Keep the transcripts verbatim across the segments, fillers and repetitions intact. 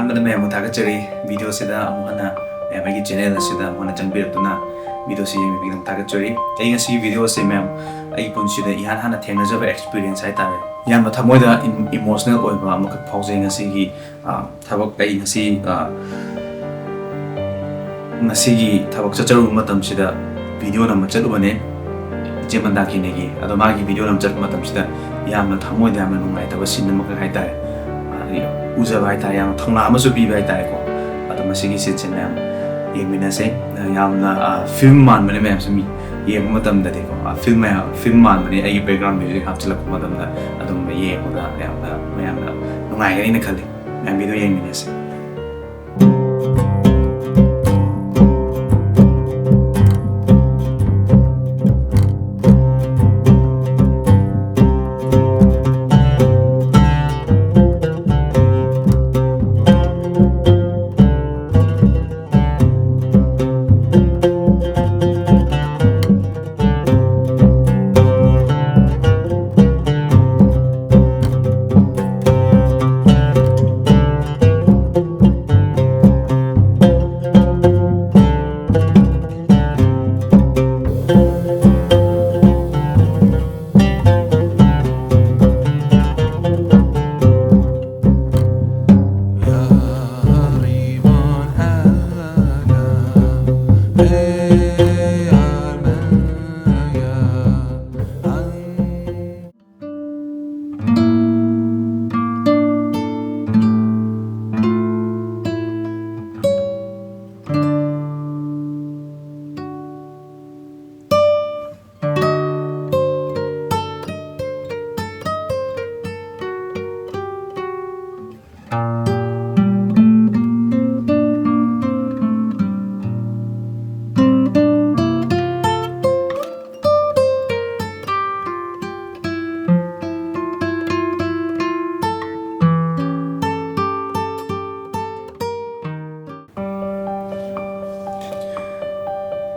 ꯑꯍꯥꯟꯕꯗ ꯃꯌꯥꯝꯕꯨ ꯊꯥꯒꯠꯆꯔꯤ꯫ Video ꯁꯤꯗ ꯑꯃꯨꯛ ꯍꯟꯅ ꯃꯌꯥꯝ ꯑꯩꯒꯤ channel ꯑꯁꯤꯗ ꯑꯃꯨꯛ ꯍꯟꯅ ꯆꯪꯕꯤꯔꯛꯇꯨꯅ video ꯁꯤ ꯌꯦꯡꯕꯤꯕꯒꯤꯗꯃꯛ ꯊꯥꯒꯠꯆꯔꯤ꯫ ꯑꯩ ꯉꯁꯤ video ꯑꯁꯤ ꯃꯌꯥꯝ ꯑꯩꯒꯤ ꯄꯨꯟꯁꯤꯗ ꯏꯍꯥꯟ ꯍꯥꯟꯅ ꯊꯦꯡꯅꯖꯕ experience ꯍꯥꯏꯇꯥꯔꯦ꯫ ꯌꯥꯝꯅ ꯊꯃꯣꯏꯗ ꯏꯝ-, emotional ꯑꯣꯏꯕ ꯑꯃꯈꯛ ꯐꯥꯎꯖꯩ ꯉꯁꯤꯒꯤ, ꯑ, ꯊꯕꯛ ꯑꯩ ꯉꯁꯤ, ꯑ, ꯉꯁꯤꯒꯤ ꯊꯕꯛ ꯆꯠꯆꯔꯨꯕ ꯃꯇꯝꯁꯤꯗ video ꯅꯝꯕ ꯆꯠꯂꯨꯕꯅꯦ ꯏꯆꯦ ꯃꯟꯗꯥꯀꯤꯅꯤꯒꯤ꯫ ꯑꯗꯣ ꯃꯥꯒꯤ video ꯅꯝꯕ ꯆꯠꯄ ꯃꯇꯝꯁꯤꯗ ꯌꯥꯝꯅ ꯊꯃꯣꯏꯗ ꯌꯥꯝꯅ ꯅꯨꯡꯉꯥꯏꯇꯕ scene ꯑꯃꯈꯛ ꯍꯥꯏꯇꯥꯔꯦ, ꯍꯥꯏꯗꯤ ꯎꯖꯕ ꯍꯥꯏꯇꯥꯔꯦ, ꯌꯥꯝꯅ ꯊꯧꯅꯥ ꯑꯃꯁꯨ ꯄꯤꯕ ꯍꯥꯏꯇꯥꯔꯦꯀꯣ꯫ ꯑꯗꯣ ꯃꯁꯤꯒꯤ scene ꯁꯦ ꯃꯌꯥꯝ ꯌꯦꯡꯃꯤꯟꯅꯁꯦ꯫ ꯌꯥꯝꯅ, ꯑ, film ꯃꯥꯟꯕꯅꯦ ꯃꯌꯥꯝꯁꯦ, ꯃꯤ ꯌꯦꯡꯕ ꯃꯇꯝꯗꯗꯤꯀꯣ, ꯑ, film ꯃꯌꯥꯝ, film ꯃꯥꯟꯕꯅꯦ꯫ ꯑꯩꯒꯤ background music ꯍꯥꯞꯆꯤꯜꯂꯛꯄ ꯃꯇꯝꯗ ꯑꯗꯨꯝ ꯌꯦꯡꯕꯗ ꯌꯥꯝꯅ, ꯃꯌꯥꯝꯅ ꯅꯨꯡꯉꯥꯏꯒꯅꯤꯅ ꯈꯜꯂꯤ꯫ ꯃꯌꯥꯝ video ꯌꯦꯡꯃꯤꯟꯅꯁꯦ꯫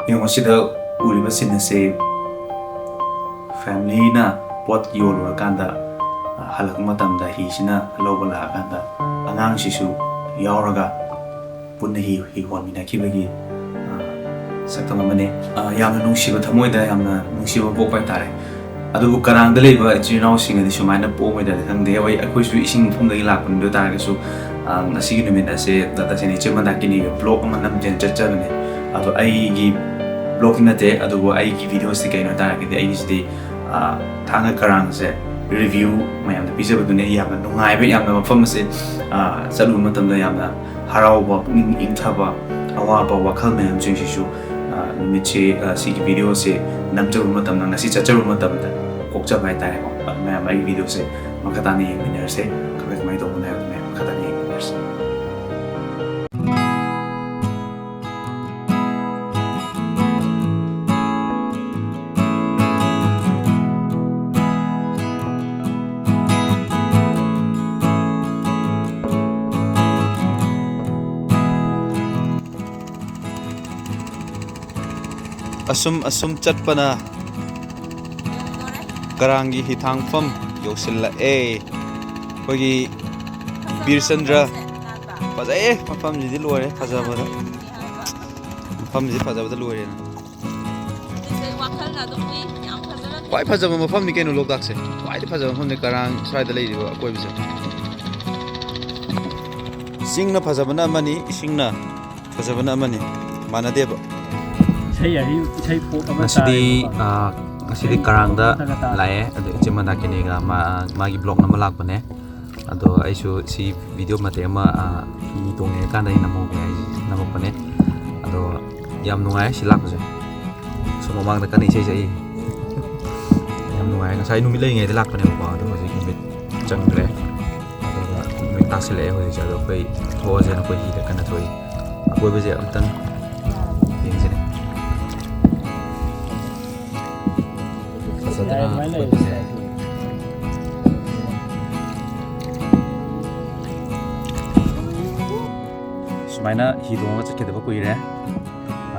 ꯌꯦꯡꯉꯣ, ꯁꯤꯗ ꯎꯔꯤꯕ scene ꯑꯁꯤ family ꯅ ꯄꯣꯠ ꯌꯣꯜꯂꯨꯔꯀꯥꯟꯗ, ꯑ, ꯍꯜꯂꯛꯄ ꯃꯇꯝꯗ ꯍꯤꯁꯤꯅ ꯂꯧꯕ ꯂꯥꯛꯑꯀꯥꯟꯗ ꯑꯉꯥꯡꯁꯤꯁꯨ ꯌꯥꯎꯔꯒ ꯄꯨꯟꯅ ꯍꯤ ꯍꯤ ꯍꯣꯟꯃꯤꯟꯅꯈꯤꯕꯒꯤ, ꯑ, ꯁꯛꯇꯝ ꯑꯃꯅꯤ꯫ ꯑ, ꯌꯥꯝꯅ ꯅꯨꯡꯁꯤꯕ, ꯊꯃꯣꯏꯗ ꯌꯥꯝꯅ ꯅꯨꯡꯁꯤꯕ ꯄꯣꯛꯄ ꯍꯥꯏꯇꯥꯔꯦ꯫ ꯑꯗꯨꯕꯨ ꯀꯔꯥꯡꯗ ꯂꯩꯕ ꯏꯆꯤꯜ ꯏꯅꯥꯎꯁꯤꯡꯅꯗꯤ ꯁꯨꯃꯥꯏꯅ ꯄꯣꯛꯑꯝꯃꯣꯏꯗ꯭ꯔꯗꯤ ꯈꯪꯗꯦ꯫ ꯍꯣꯏ, ꯑꯩꯈꯣꯏꯁꯨ ꯏꯁꯤꯡ ꯃꯐꯝꯗꯒꯤ ꯂꯥꯛꯄꯅꯤ꯫ ꯑꯗꯨ ꯑꯣꯏ ꯇꯥꯔꯒꯁꯨ, ꯑ, ꯉꯁꯤꯒꯤ ꯅꯨꯃꯤꯠ ꯑꯁꯦ ꯇꯁꯦꯡꯅ ꯏꯆꯦ ꯃꯟꯗꯥꯀꯤꯅꯤꯒꯤ vlog ꯑꯃ ꯅꯝꯖꯦꯅ ꯆꯠꯆꯕꯅꯦ꯫ ꯑꯗꯣ ꯑꯩꯒꯤ vlogꯇꯤ ꯅꯠꯇꯦ, ꯑꯗꯨꯕꯨ ꯑꯩꯒꯤ videoꯁꯤ ꯀꯩꯅꯣ ꯍꯥꯏ ꯇꯥꯔꯒꯗꯤ ꯑꯩꯒꯤꯁꯤꯗꯤ, ꯑ, ꯊꯥꯡꯒ ꯀꯔꯥꯡꯁꯦ review ꯃꯌꯥꯝꯗ ꯄꯤꯖꯕꯗꯨꯅꯦ꯫ ꯌꯥꯝꯅ ꯅꯨꯡꯉꯥꯏꯕ, ꯌꯥꯝꯅ ꯃꯐꯝ ꯑꯁꯦ, ꯑ, ꯆꯠꯂꯨꯕ ꯃꯇꯝꯗ ꯌꯥꯝꯅ ꯍꯔꯥꯎꯕ, ꯄꯨꯛꯅꯤꯡ ꯏꯪꯊꯕ, ꯑꯋꯥꯕ ꯋꯥꯈꯜ ꯃꯌꯥꯝꯁꯤꯡꯁꯤꯁꯨ, ꯑ, ꯅꯨꯃꯤꯠꯁꯤ, ꯑ, ꯁꯤꯒꯤ videoꯁꯦ ꯅꯝꯖꯔꯨꯕ ꯃꯇꯝꯗ, ꯉꯁꯤ ꯆꯠꯆꯔꯨꯕ ꯃꯇꯝꯗ ꯀꯣꯛꯆꯕ ꯍꯥꯏꯇꯥꯔꯦꯀꯣ꯫ ꯑꯗꯨ ꯃꯌꯥꯝ ꯑꯩꯒꯤ videoꯁꯦ ꯃꯈꯥ ꯇꯥꯅ ꯌꯦꯡꯃꯤꯟꯅꯔꯁꯦ꯫ ꯀꯃꯥꯏ ꯀꯃꯥꯏꯅ ꯇꯧꯕꯅꯣ ꯍꯥꯏꯕꯗꯨ ꯃꯌꯥꯝ ꯃꯈꯥ ꯇꯥꯅ ꯌꯦꯡꯃꯤꯟꯅꯔꯁꯦ꯫ ꯑꯁꯨꯝ ꯑꯁꯨꯝ ꯆꯠꯄꯅ ꯀꯔꯥꯡꯒꯤ ꯍꯤꯊꯥꯡꯐꯝ ꯌꯧꯁꯤꯜꯂꯛꯑꯦ꯫ ꯑꯩꯈꯣꯏꯒꯤ ꯕꯤꯔꯆꯟꯗ꯭ꯔ꯫ ꯐꯖꯩꯌꯦ, ꯃꯐꯝꯁꯤꯗꯤ ꯂꯣꯏꯔꯦ ꯐꯖꯕꯗ꯫ ꯃꯐꯝꯁꯤꯗꯤ ꯐꯖꯕꯗ ꯂꯣꯏꯔꯦ꯫ ꯈ꯭ꯋꯥꯏ ꯐꯖꯕ ꯃꯐꯝꯅꯤ ꯀꯩꯅꯣ ꯂꯣꯛꯇꯥꯛꯁꯦ꯫ ꯈ꯭ꯋꯥꯏꯗꯒꯤ ꯐꯖꯕ ꯃꯐꯝꯅꯤ ꯀꯔꯥꯡ ꯁ꯭ꯋꯥꯏꯗ ꯂꯩꯔꯤꯕ ꯑꯀꯣꯏꯕꯁꯦ꯫ ꯆꯤꯡꯅ ꯐꯖꯕꯅ ꯑꯃꯅꯤ, ꯏꯁꯤꯡꯅ ꯐꯖꯕꯅ ꯑꯃꯅꯤ, ꯃꯥꯟꯅꯗꯦꯕ꯫ ꯏꯁꯩ ꯑꯔꯤ-, ꯏꯁꯩ ꯐꯣꯛ ꯑꯃ ꯉꯁꯤꯗꯤ, ꯇꯥꯔꯦꯕꯀꯣ꯫ ꯑ, ꯉꯁꯤꯗꯤ ꯏꯁꯩ ꯀꯔꯥꯡꯗ ꯐꯣꯛ ꯑꯃ ꯇꯥꯔꯦ꯫ ꯂꯥꯛꯑꯦ, ꯑꯗꯣ ꯏꯆꯦ ꯃꯟꯗꯥꯀꯤꯅꯤꯒ ꯃꯥ-, ꯃꯥꯒꯤ vlog ꯅꯝꯕ ꯂꯥꯛꯄꯅꯦ꯫ ꯑꯗꯣ ꯑꯩꯁꯨ ꯁꯤ video ꯃꯇꯦꯛ ꯑꯃ, ꯑ, ꯍꯤ ꯇꯣꯡꯉꯦ ꯀꯥꯟꯗ ꯑꯩ ꯅꯝꯍꯧꯒꯦ ꯍꯥꯏꯁꯦ ꯅꯝꯃꯛꯄꯅꯦ꯫ ꯑꯗꯣ ꯌꯥꯝ ꯅꯨꯡꯉꯥꯏ ꯁꯤ ꯂꯥꯛꯄꯁꯦ꯫ ꯁꯣꯝ ꯃꯃꯥꯡꯗ ꯀꯟꯅ ꯏꯁꯩ ꯁꯛꯏ꯫ ꯌꯥꯝ ꯅꯨꯡꯉꯥꯏ꯫ ꯉꯁꯥꯏ ꯅꯨꯃꯤꯠ ꯂꯩꯔꯤꯉꯩꯗ ꯂꯥꯛꯄꯅꯦꯕꯀꯣ, ꯑꯗꯣ ꯍꯧꯖꯤꯛ ꯅꯨꯃꯤꯠ ꯆꯪꯈ꯭ꯔꯦ꯫ ꯑꯗꯨꯒ ꯅꯨꯃꯤꯠ ꯇꯥꯁꯤꯜꯂꯛꯑꯦ ꯍꯧꯖꯤꯛꯁꯦ꯫ ꯑꯗꯣ ꯑꯩꯈꯣꯏ ꯊꯣꯛꯑꯁꯦꯅ ꯑꯩꯈꯣꯏ ꯍꯤꯗ ꯀꯟꯅ ꯊꯣꯛꯏ꯫ ꯑꯀꯣꯏꯕꯁꯦ ꯑꯝꯇꯪ ꯌꯦꯡꯁꯤꯅꯦ꯫ ꯐꯖꯗ꯭ꯔꯥ ꯌꯥꯏ, ꯑꯗꯨꯃꯥꯏꯅ ꯂꯩꯔꯗꯤ ꯑꯀꯣꯏꯕꯁꯦ? ꯌꯥꯏ꯫ ꯁꯨꯃꯥꯏꯅ ꯍꯤ ꯇꯣꯡꯉꯒ ꯆꯠꯈꯤꯗꯕ ꯀꯨꯏꯔꯦ꯫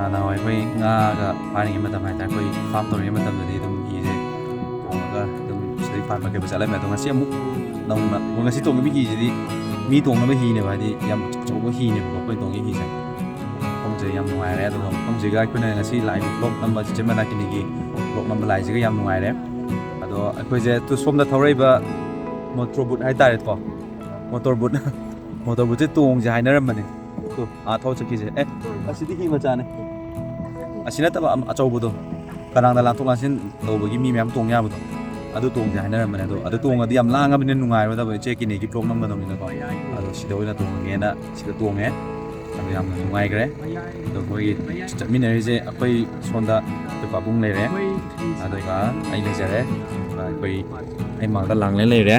ꯑ, ꯅꯍꯥꯟꯋꯥꯏ ꯑꯩꯈꯣꯏ ꯉꯥꯒ ꯐꯥꯔꯤꯉꯩ ꯃꯇꯝ ꯍꯥꯏꯇꯥꯔꯦ, ꯑꯩꯈꯣꯏ farm ꯇꯧꯔꯤꯉꯩ ꯃꯇꯝꯗꯗꯤ ꯑꯗꯨꯝ ꯍꯤꯁꯦ ꯇꯣꯡꯉꯒ ꯑꯗꯨꯝ ꯁꯤꯗꯩ farm ꯀꯩꯕ ꯆꯠꯂꯝꯃꯦ꯫ ꯑꯗꯣ ꯉꯁꯤ ꯑꯃꯨꯛ ꯅꯧꯅ, ꯉꯁꯤ ꯇꯣꯡꯉꯤꯕ ꯍꯤꯁꯤꯗꯤ ꯃꯤ ꯇꯣꯡꯅꯕ ꯍꯤꯅꯦꯕ, ꯍꯥꯏꯗꯤ ꯌꯥꯝ ꯑꯆꯧꯕ ꯍꯤꯅꯦꯕꯀꯣ ꯑꯩꯈꯣꯏꯅ ꯇꯣꯡꯉꯤ ꯍꯤꯁꯦ꯫ ꯃꯐꯝꯁꯦ ꯌꯥꯝ ꯅꯨꯡꯉꯥꯏꯔꯦ꯫ ꯑꯗꯨꯒ ꯃꯐꯝꯁꯤꯒ ꯑꯩꯈꯣꯏꯅ ꯉꯁꯤ ꯂꯥꯛꯏꯕ ꯕ꯭ꯂꯣꯛ ꯅꯝꯕ, ꯆꯤꯆꯦ ꯃꯟꯗꯥꯀꯤꯅꯤꯒꯤ ꯕ꯭ꯂꯣꯛ ꯅꯝꯕ ꯂꯥꯛꯏꯁꯤꯒ ꯌꯥꯝ ꯅꯨꯡꯉꯥꯏꯔꯦ꯫ ꯑꯗꯣ ꯑꯩꯈꯣꯏꯁꯦ ꯇꯨ ꯁꯣꯝꯗ ꯊꯧꯔꯛꯏꯕ ꯃꯣꯇꯣꯔ ꯕꯨꯠ ꯍꯥꯏꯇꯥꯔꯦꯀꯣ, ꯃꯣꯇꯣꯔ ꯕꯨꯠ, ꯃꯣꯇꯣꯔ ꯕꯨꯠꯁꯦ ꯇꯣꯡꯁꯦ ꯍꯥꯏꯅꯔꯝꯕꯅꯦ꯫ ꯇꯨ, ꯑꯥ, ꯊꯧ ꯆꯠꯈꯤꯁꯦ꯫ ꯑꯦ, ꯑꯁꯤꯗꯤ ꯍꯤ ꯃꯆꯥꯅꯦ꯫ ꯑꯁꯤ ꯅꯠꯇꯕ ꯑꯃ ꯑꯆꯧꯕꯗꯣ, ꯀꯅꯥꯗ ꯂꯥꯟꯊꯣꯛ ꯂꯥꯟꯁꯤꯟ ꯇꯧꯕꯒꯤ ꯃꯤ ꯃꯌꯥꯝ ꯇꯣꯡ ꯌꯥꯕꯗꯣ, ꯑꯗꯨ ꯇꯣꯡꯁꯦ ꯍꯥꯏꯅꯔꯝꯕꯅꯦ꯫ ꯑꯗꯣ ꯑꯗꯨ ꯇꯣꯡꯉꯗꯤ ꯌꯥꯝ ꯂꯥꯡꯉꯕꯅꯤꯅ ꯅꯨꯡꯉꯥꯏꯔꯣꯏꯗꯕ, ꯏꯆꯦ ꯀꯤꯅꯤꯒꯤ ꯕ꯭ꯂꯣꯛ ꯅꯝꯒꯗꯕꯅꯤꯅꯀꯣ꯫ ꯑꯗꯣ ꯁꯤꯗ ꯑꯣꯏꯅ ꯇꯣꯡꯉꯒꯦꯅ ꯁꯤꯗ ꯇꯣꯡꯉꯦ꯫ ꯑꯗꯣ ꯌꯥꯝꯅ ꯅꯨꯡꯉꯥꯏꯈ꯭ꯔꯦ꯫ ꯑꯗꯣ ꯑꯩꯈꯣꯏꯒꯤ ꯆꯠꯃꯤꯟꯅꯔꯤꯁꯦ, ꯑꯩꯈꯣꯏ ꯁꯣꯝꯗ ꯑꯩꯈꯣꯏ ꯄꯥꯕꯨꯡ ꯂꯩꯔꯦ, ꯑꯗꯨꯒ ꯑꯩ ꯂꯩꯖꯔꯦ, ꯑꯗꯨꯒ ꯑꯩꯈꯣꯏ ꯑꯩ ꯃꯥꯡꯗ ꯂꯥꯡꯂꯦꯟ ꯂꯩꯔꯦ꯫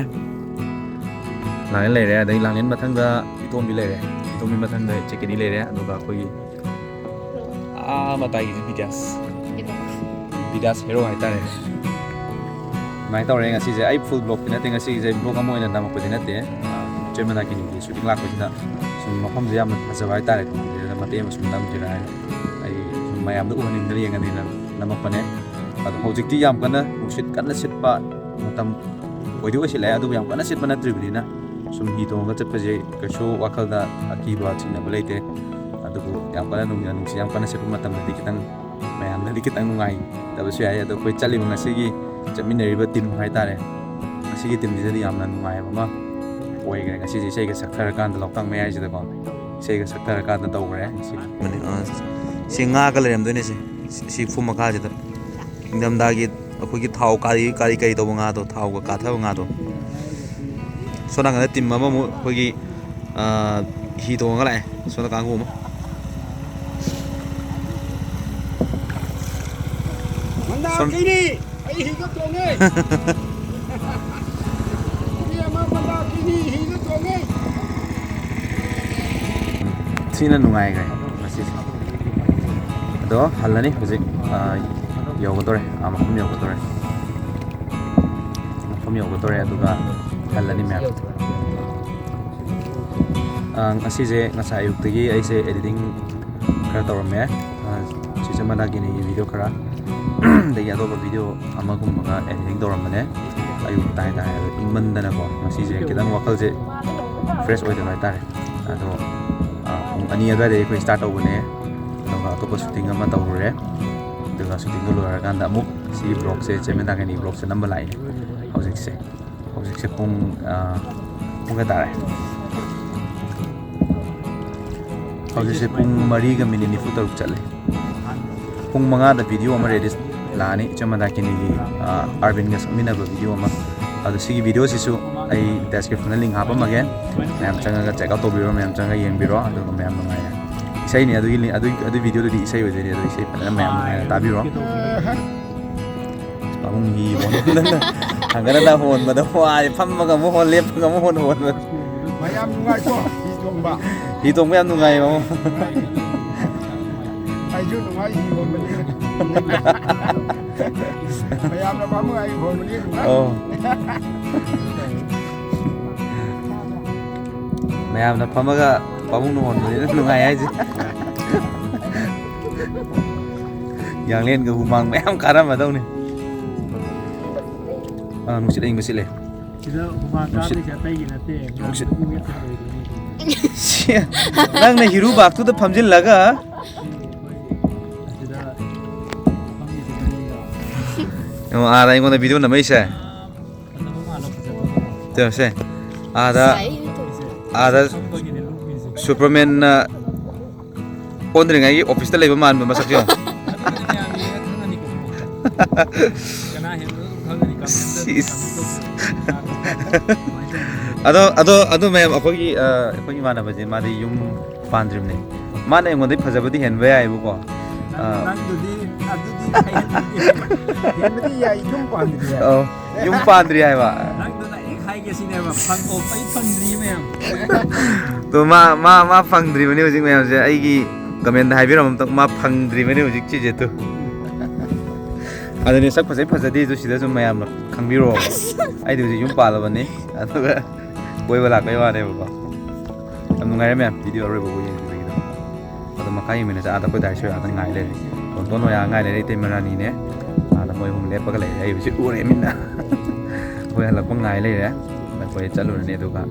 ꯂꯥꯡꯂꯦꯟ ꯂꯩꯔꯦ, ꯑꯗꯩ ꯂꯥꯡꯂꯦꯟ ꯃꯊꯪꯗ ꯏꯇꯣꯝꯕꯤ ꯂꯩꯔꯦ, ꯏꯇꯣꯝꯕꯤ ꯃꯊꯪꯗ ꯏꯆꯦ ꯀꯤꯅꯤ ꯂꯩꯔꯦ, ꯑꯗꯨꯒ ꯑꯩꯈꯣꯏꯒꯤ ꯑꯥ ꯃꯇꯥꯏꯒꯤꯁꯦ ꯕꯤꯗ꯭ꯌꯥꯁ, ꯕꯤꯗ꯭ꯌꯥꯁ ꯍꯦꯔꯣ ꯍꯥꯏꯇꯥꯔꯦ꯫ ꯑꯗꯨꯃꯥꯏꯅ ꯇꯧꯔꯦ ꯉꯁꯤꯁꯦ꯫ ꯑꯩ ꯐꯨꯜ ꯕ꯭ꯂꯣꯛꯇꯤ ꯅꯠꯇꯦ ꯉꯁꯤꯒꯤꯁꯦ, ꯕ꯭ꯂꯣꯛ ꯑꯃ ꯑꯣꯏꯅ ꯅꯝꯃꯛꯄꯗꯤ ꯅꯠꯇꯦ꯫ ꯏꯆꯦ ꯃꯟꯗꯥꯀꯤꯅꯤꯒꯤ ꯁꯨꯇꯤꯡ ꯂꯥꯛꯄꯁꯤꯗ ꯁꯨꯝ ꯃꯐꯝꯁꯦ ꯌꯥꯝꯅ ꯐꯖꯕ ꯍꯥꯏꯇꯥꯔꯦꯀꯣ, ꯑꯗꯨꯗ ꯃꯇꯦꯛ ꯑꯃ ꯁꯨꯝ ꯅꯝꯁꯤꯔꯥ ꯍꯥꯏꯅ ꯑꯩ ꯁꯨꯝ ꯃꯌꯥꯝꯗ ꯎꯍꯟꯅꯤꯡꯗꯅ ꯌꯦꯡꯍꯟꯅꯤꯡꯗꯅ ꯅꯝꯃꯛꯄꯅꯦ꯫ ꯑꯗꯣ ꯍꯧꯖꯤꯛꯇꯤ ꯌꯥꯝ ꯀꯟꯅ ꯅꯨꯡꯁꯤꯠ ꯀꯟꯅ ꯁꯤꯠꯄ ꯃꯇꯝ ꯑꯣꯏꯗꯤ ꯑꯣꯏꯁꯤꯜꯂꯛꯑꯦ, ꯑꯗꯨꯕꯨ ꯌꯥꯝ ꯀꯟꯅ ꯁꯤꯠꯄ ꯅꯠꯇ꯭ꯔꯤꯕꯅꯤꯅ ꯁꯨꯝ ꯍꯤ ꯇꯣꯡꯉꯒ ꯆꯠꯄꯁꯦ ꯀꯩꯁꯨ ꯋꯥꯈꯜꯗ ꯑꯀꯤꯕ ꯆꯤꯡꯅꯕ ꯂꯩꯇꯦ꯫ ꯑꯗꯨꯕꯨ ꯌꯥꯝ ꯀꯟꯅ ꯅꯨꯡ-, ꯅꯨꯡꯁꯤꯠ ꯌꯥꯝ ꯀꯟꯅ ꯁꯤꯠꯄ ꯃꯇꯝꯗꯗꯤ ꯈꯤꯇꯪ, ꯃꯌꯥꯝꯅꯗꯤ ꯈꯤꯇꯪ ꯅꯨꯡꯉꯥꯏꯇꯕꯁꯨ ꯌꯥꯏ꯫ ꯑꯗꯣ ꯑꯩꯈꯣꯏ ꯆꯠꯂꯤꯕ ꯉꯁꯤꯒꯤ ꯆꯠꯃꯤꯟꯅꯔꯤꯕ ꯇꯤꯝ ꯍꯥꯏꯇꯥꯔꯦ, ꯉꯁꯤꯒꯤ ꯇꯤꯝꯁꯤꯗꯗꯤ ꯌꯥꯝꯅ ꯅꯨꯡꯉꯥꯏꯕ ꯑꯃ ꯑꯣꯏꯈ꯭ꯔꯦ꯫ ꯉꯁꯤꯁꯦ ꯏꯁꯩꯒ ꯁꯛꯊꯔꯀꯥꯟꯗ, ꯂꯣꯛꯇꯥꯛ ꯃꯌꯥꯏꯁꯤꯗꯀꯣ ꯏꯁꯩꯒ ꯁꯛꯊꯔꯀꯥꯟꯗ ꯇꯧꯈ꯭ꯔꯦ ꯉꯁꯤꯗꯤ꯫ ꯃꯅꯤ-, ꯑ, ꯁꯤ ꯉꯥꯒ ꯂꯩꯔꯝꯗꯣꯏꯅꯦ ꯁꯤ, ꯁꯤ, ꯁꯤ ꯐꯨꯝ ꯃꯈꯥꯁꯤꯗ꯫ ꯏꯪꯊꯝꯊꯥꯒꯤ ꯑꯩꯈꯣꯏꯒꯤ ꯊꯥꯎ ꯀꯥꯔꯤ, ꯀꯥꯔꯤ, ꯀꯔꯤ ꯇꯧꯕ ꯉꯥꯗꯣ, ꯊꯥꯎꯒ ꯀꯥꯊꯕ ꯉꯥꯗꯣ꯫ ꯁꯣꯝ ꯅꯥꯀꯟꯗ ꯇꯤꯝ ꯑꯃꯃꯨꯛ ꯑꯩꯈꯣꯏꯒꯤ, ꯑ, ꯍꯤ ꯇꯣꯡꯉꯒ ꯂꯥꯛꯑꯦ꯫ ꯁꯣꯝꯗ ꯀꯥꯡꯕꯨ ꯑꯃ꯫ ꯃꯟꯗꯥꯀꯤꯅꯤ! ꯑꯩ ꯍꯤꯗ ꯇꯣꯡꯉꯦ! ꯃꯤ ꯑꯃ ꯃꯟꯗꯥꯀꯤꯅꯤ ꯍꯤꯗ ꯇꯣꯡꯉꯦ! ꯊꯤꯅ ꯅꯨꯡꯉꯥꯏꯈ꯭ꯔꯦ ꯉꯁꯤꯁꯦ꯫ ꯑꯗꯣ ꯍꯜꯂꯅꯤ ꯍꯧꯖꯤꯛ, ꯑ, ꯌꯧꯒꯗꯧꯔꯦ, ꯑ, ꯃꯐꯝ ꯌꯧꯒꯗꯧꯔꯦ꯫ ꯃꯐꯝ ꯌꯧꯒꯗꯧꯔꯦ, ꯑꯗꯨꯒ ꯍꯜꯂꯅꯤ ꯃꯌꯥꯝ꯫ ꯑ, ꯉꯁꯤꯁꯦ ꯉꯁꯥꯏ ꯑꯌꯨꯛꯇꯒꯤ ꯑꯩꯁꯦ editing ꯈꯔ ꯇꯧꯔꯝꯃꯦ꯫ ꯑ, ꯆꯤꯆꯦ ꯃꯟꯗꯥꯀꯤꯅꯤꯒꯤ video ꯈꯔ, ꯑꯗꯒꯤ ꯑꯇꯣꯞꯄ video ꯑꯃꯒꯨꯝꯕꯒ editing ꯇꯧꯔꯝꯕꯅꯦ꯫ ꯑꯌꯨꯛꯇ ꯍꯥꯏꯇꯥꯔꯦ, ꯑꯗꯣ ꯏꯪꯃꯟꯗꯅꯀꯣ ꯉꯁꯤꯁꯦ ꯈꯤꯇꯪ ꯋꯥꯈꯜꯁꯦ ꯐ꯭ꯔꯦꯁ ꯑꯣꯏꯗꯕ ꯍꯥꯏꯇꯥꯔꯦ꯫ ꯑꯗꯣ ꯑ, ꯄꯨꯡ ꯑꯅꯤ ꯑꯗꯨꯋꯥꯏꯗꯒꯤ ꯑꯩꯈꯣꯏ ꯁ꯭ꯇꯥꯔꯠ ꯇꯧꯕꯅꯦ꯫ ꯑꯗꯨꯒ ꯑꯇꯣꯞꯄ ꯁꯨꯇꯤꯡ ꯑꯃ ꯇꯧꯔꯨꯔꯦ꯫ ꯑꯗꯨꯒ ꯁꯨꯇꯤꯡꯗꯣ ꯂꯣꯏꯔꯀꯥꯟꯗ ꯑꯃꯨꯛ ꯁꯤꯒꯤ ꯕ꯭ꯂꯣꯛꯁꯦ, ꯆꯦꯃꯦꯟ ꯗꯥꯀꯦꯟꯒꯤ ꯕ꯭ꯂꯣꯛꯁꯦ ꯅꯝꯕ ꯂꯥꯛꯏꯅꯦ ꯍꯧꯖꯤꯛꯁꯦ꯫ ꯍꯧꯖꯤꯛꯁꯦ ꯄꯨꯡ ꯑ, ꯄꯨꯡ ꯀꯌꯥ ꯇꯥꯔꯦ? ꯍꯧꯖꯤꯛꯁꯦ ꯄꯨꯡ ꯃꯔꯤꯒ ꯃꯤꯅꯤꯠ ꯅꯤꯐꯨ ꯇꯔꯨꯛ ꯆꯠꯂꯦ꯫ ꯄꯨꯡ ꯃꯉꯥꯗ ꯚꯤꯗꯤꯑꯣ ꯑꯃ ꯔꯦꯗꯤ ꯂꯥꯛꯑꯅꯤ, ꯏꯆꯝ ꯃꯟꯗꯥꯀꯤꯅꯤꯒꯤ, ꯑ, ꯑꯥꯔꯕꯤꯟꯒ ꯁꯛꯃꯤꯟꯅꯕ ꯚꯤꯗꯤꯑꯣ ꯑꯃ꯫ ꯑꯗꯣ ꯁꯤꯒꯤ ꯚꯤꯗꯤꯑꯣꯁꯤꯁꯨ ꯑꯩ ꯗꯦꯁꯀ꯭ꯔꯤꯞꯁꯟꯗ ꯂꯤꯡ ꯍꯥꯞꯄꯝꯃꯒꯦ꯫ ꯃꯌꯥꯝ ꯆꯪꯉꯒ ꯆꯦꯛ ꯑꯥꯎꯠ ꯇꯧꯕꯤꯔꯣ, ꯃꯌꯥꯝ ꯆꯪꯉꯒ ꯌꯦꯡꯕꯤꯔꯣ, ꯑꯗꯨꯒ ꯃꯌꯥꯝ ꯅꯨꯡꯉꯥꯏꯅ ꯏꯁꯩꯅꯤ꯫ ꯑꯗꯨꯒꯤ ꯂꯤ-, ꯑꯗꯨꯒꯤ, ꯑꯗꯨꯒꯤ ꯚꯤꯗꯤꯑꯣꯗꯨꯗꯤ ꯏꯁꯩ ꯑꯣꯏꯗꯣꯏꯅꯤ, ꯑꯗꯣ ꯏꯁꯩ ꯐꯖꯅ ꯃꯌꯥꯝ ꯅꯨꯡꯉꯥꯏꯅ ꯇꯥꯕꯤꯔꯣ꯫ ꯄꯥꯕꯨꯡ ꯍꯤ ꯍꯣꯟꯕꯗ ꯍꯪꯒꯠ ꯍꯟꯗ ꯍꯣꯟꯕꯗ ꯋꯥꯔꯦ, ꯐꯝꯃꯒ ꯑꯃꯨꯛ ꯍꯣꯟ, ꯂꯦꯞꯄꯒ ꯑꯃꯨꯛ ꯍꯣꯟ, ꯍꯣꯟꯕꯗ꯫ ꯃꯌꯥꯝ ꯅꯨꯡꯉꯥꯏꯀꯣ ꯍꯤ ꯇꯣꯡꯕ? ꯍꯤ ꯇꯣꯡꯕ ꯌꯥꯝ ꯅꯨꯡꯉꯥꯏꯌꯦ, ꯃꯥꯃꯣ꯫ ꯑꯩꯁꯨ ꯅꯨꯡꯉꯥꯏ ꯍꯤ ꯍꯣꯟꯕꯗꯤ꯫ ꯃꯌꯥꯝꯅ ꯄꯥꯝꯅꯉꯥꯏ ꯍꯣꯟꯕꯗꯤ ꯅꯨꯡꯉꯥꯏ꯫ ꯑꯣ꯫ ꯃꯌꯥꯝꯅ ꯐꯝꯃꯒ ꯄꯥꯕꯨꯡꯅ ꯍꯣꯟꯕꯅꯤꯅ ꯅꯨꯡꯉꯥꯏ ꯍꯥꯏꯁꯦ꯫ ꯌꯥꯡꯂꯦꯟꯒ ꯍꯨꯃꯥꯡ ꯃꯌꯥꯝ ꯀꯥꯔꯝꯃꯗꯧꯅꯤ꯫ ꯑꯥ, ꯅꯨꯡꯁꯤꯠ ꯑꯏꯪꯕ ꯁꯤꯠꯂꯦ꯫ ꯁꯤꯗ ꯍꯨꯃꯥꯡ ꯅꯨꯡꯁꯤꯠ-, ꯀꯥꯗꯣꯏꯁꯦ ꯑꯇꯩꯒꯤ ꯅꯠꯇꯦ, ꯅꯨꯡꯁꯤꯠ-, ꯉꯥꯟꯕꯒꯤ ꯋꯦꯠꯇ ꯂꯩꯗꯣꯏꯅꯦ꯫ ꯁꯤ, ꯅꯪꯅ ꯍꯤꯔꯨꯕꯥꯛꯇꯨꯗ ꯐꯝꯖꯤꯜꯂꯒ꯫ ꯑꯁꯤꯗ ꯐꯝꯃꯤꯁꯦ ꯀꯔꯤꯅꯣ? ꯑꯣ, ꯑꯥꯗ ꯑꯩꯉꯣꯟꯗ ꯚꯤꯗꯤꯑꯣ ꯅꯝꯃꯛꯏꯁꯦ꯫ ꯐꯖꯕ ꯃꯥꯜꯂꯣ, ꯐꯖꯕ ꯃꯥꯜꯂꯣ꯫ ꯇꯧꯁꯦ꯫ ꯑꯥꯗ ꯁꯥꯏ ꯇꯧꯁꯦ꯫ ꯑꯥꯗ ꯁꯨꯄꯔꯃꯦꯟꯅ ꯑꯣꯟꯗ꯭ꯔꯤꯉꯩꯒꯤ ꯑꯣꯐꯤꯁꯇ ꯂꯩꯕ ꯃꯥꯟꯕ ꯃꯁꯛꯁꯦ ꯌꯦꯡꯉꯣ꯫ ꯑꯗꯨꯅ ꯃꯌꯥꯝ ꯌꯦꯡꯉ ꯈꯪꯉꯅꯤꯀꯣ꯫ ꯀꯅꯥ ꯍꯦꯟꯕꯅꯣ ꯑꯗꯨꯝ ꯈꯪꯉꯅꯤ, ꯀꯃꯦꯟꯇ ꯁꯤꯁ꯫ ꯀꯃꯦꯟ ꯇꯧꯕꯤꯌꯨ꯫ ꯀꯅꯥ ꯀꯃꯥꯏꯅ ꯇꯧꯕꯅꯣ? ꯑꯗꯣ, ꯑꯗꯣ, ꯑꯗꯣ ꯃꯌꯥꯝ ꯑꯩꯈꯣꯏꯒꯤ, ꯑ, ꯑꯩꯈꯣꯏ ꯏꯃꯥꯟꯅꯕꯁꯦ ꯃꯥꯗꯤ ꯌꯨꯝ ꯄꯥꯟꯗ꯭ꯔꯤꯕꯅꯦ꯫ ꯃꯥꯅ ꯑꯩꯉꯣꯟꯗꯩ ꯐꯖꯕꯗꯤ ꯍꯦꯟꯕ ꯌꯥꯏꯕꯀꯣ꯫ ꯅꯪ-, ꯑ꯫ ꯅꯪꯗꯨꯗꯤ ꯑꯗꯨꯗꯤ ꯍꯦꯟꯕꯗꯤ ꯌꯥꯏ, ꯌꯨꯝ ꯄꯥꯟꯗ꯭ꯔꯤ ꯍꯥꯏ꯫ ꯑꯧ, ꯌꯨꯝ ꯄꯥꯟꯗ꯭ꯔꯤ ꯍꯥꯏꯕ꯫ ꯅꯪꯗꯨꯅ ꯍꯦꯛ ꯍꯥꯏꯒꯦ ꯁꯤꯅꯦꯕ, ꯐꯪ-, ꯑꯣ, ꯑꯩ ꯐꯪꯗ꯭ꯔꯤ ꯃꯌꯥꯝ꯫ ꯇꯣ, ꯃꯥ, ꯃꯥ, ꯃꯥ ꯐꯪꯗ꯭ꯔꯤꯕꯅꯤ ꯍꯧꯖꯤꯛ ꯃꯌꯥꯝꯁꯦ꯫ ꯑꯩꯒꯤ ꯀꯃꯦꯟꯗ ꯍꯥꯏꯕꯤꯔꯝꯃꯣ ꯑꯝꯇꯪ, ꯃꯥ ꯐꯪꯗ꯭ꯔꯤꯕꯅꯤ ꯍꯧꯖꯤꯛ ꯁꯤꯁꯦ ꯇꯨ꯫ ꯑꯗꯨꯅꯤ, ꯁꯛ ꯐꯖꯩ ꯐꯖꯗꯦꯗꯨ ꯁꯤꯗꯁꯨ ꯃꯌꯥꯝꯅ ꯈꯪꯕꯤꯔꯣꯕ꯫ ꯑꯩꯗꯤ ꯍꯧꯖꯤꯛ ꯌꯨꯝ ꯄꯥꯜꯂꯕꯅꯤ, ꯑꯗꯨꯒ ꯀꯣꯏꯕ ꯂꯥꯛꯄꯩ ꯋꯥꯅꯦꯕꯀꯣ꯫ ꯌꯥꯝ ꯅꯨꯡꯉꯥꯏꯔꯦ ꯃꯌꯥꯝ, ꯚꯤꯗꯤꯑꯣ ꯑꯔꯣꯏꯕ ꯐꯥꯎ ꯌꯦꯡꯕꯤꯕꯒꯤꯗꯃꯛ꯫ ꯑꯗꯣ ꯃꯈꯥ ꯌꯦꯡꯃꯤꯟꯅꯁꯦ꯫ ꯑꯥꯗ ꯑꯩꯈꯣꯏ ꯗꯥꯏꯁꯨ ꯑꯥꯗ ꯉꯥꯏ ꯂꯩꯔꯦ꯫ ꯇꯣꯟꯇꯣꯟ ꯍꯣꯏ ꯑꯥ ꯉꯥꯏ ꯂꯩꯔꯦ, ꯏꯇꯩꯃ ꯔꯥꯅꯤꯅꯦ꯫ ꯑꯥꯗ ꯃꯣꯏ ꯑꯍꯨꯝ ꯂꯦꯞꯄꯒ ꯂꯩꯔꯦ꯫ ꯑꯩ ꯍꯧꯖꯤꯛ ꯎꯔꯦ ꯃꯤꯠꯅ꯫ ꯑꯩꯈꯣꯏ ꯍꯜꯂꯛꯄ ꯉꯥꯏ ꯂꯩꯔꯦ꯫ ꯑꯗ ꯑꯩꯈꯣꯏ ꯆꯠꯂꯨꯔꯅꯤ꯫ ꯑꯗꯨꯒ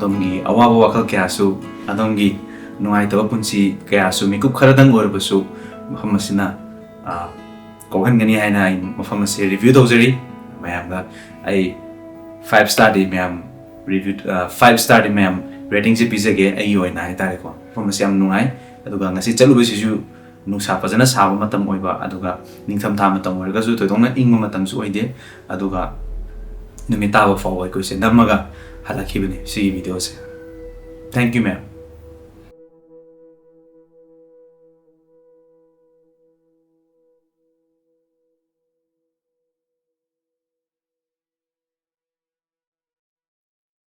ꯑꯗꯣꯝꯒꯤ ꯑꯋꯥꯕ ꯋꯥꯈꯜ ꯀꯌꯥꯁꯨ, ꯑꯗꯣꯝꯒꯤ ꯅꯨꯡꯉꯥꯏꯇꯕ ꯄꯨꯟꯁꯤ ꯀꯌꯥꯁꯨ ꯃꯤꯀꯨꯞ ꯈꯔꯗꯪ ꯑꯣꯏꯔꯕꯁꯨ ꯃꯐꯝ ꯑꯁꯤꯅ, ꯑ, ꯀꯣꯛꯍꯟꯒꯅꯤ ꯍꯥꯏꯅ ꯑꯩ ꯃꯐꯝ ꯑꯁꯤ review ꯇꯧꯖꯔꯤ꯫ ꯃꯌꯥꯝꯗ ꯑꯩ five starꯗꯤ ꯃꯌꯥꯝ review, ꯑ, five starꯗꯤ ꯃꯌꯥꯝ ratingꯁꯦ ꯄꯤꯖꯒꯦ ꯑꯩꯒꯤ ꯑꯣꯏꯅ ꯍꯥꯏꯇꯥꯔꯦꯀꯣ꯫ ꯃꯐꯝ ꯑꯁꯤ ꯌꯥꯝ ꯅꯨꯡꯉꯥꯏ꯫ ꯑꯗꯨꯒ ꯉꯁꯤ ꯆꯠꯂꯨꯕꯁꯤꯁꯨ ꯅꯨꯡꯁꯥ ꯐꯖꯅ ꯁꯥꯕ ꯃꯇꯝ ꯑꯣꯏꯕ, ꯑꯗꯨꯒ ꯅꯤꯡꯊꯝꯊꯥ ꯃꯇꯝ ꯑꯣꯏꯔꯒꯁꯨ ꯊꯣꯏꯗꯣꯛꯅ ꯏꯪꯕ ꯃꯇꯝꯁꯨ ꯑꯣꯏꯗꯦ꯫ ꯑꯗꯨꯒ ꯅꯨꯃꯤꯠ ꯇꯥꯕ ꯐꯥꯎꯕ ꯑꯩꯈꯣꯏꯁꯦ ꯅꯝꯃꯒ ꯍꯜꯂꯛꯈꯤꯕꯅꯦ ꯁꯤꯒꯤ videoꯁꯦ꯫ Thank you, ma'am꯫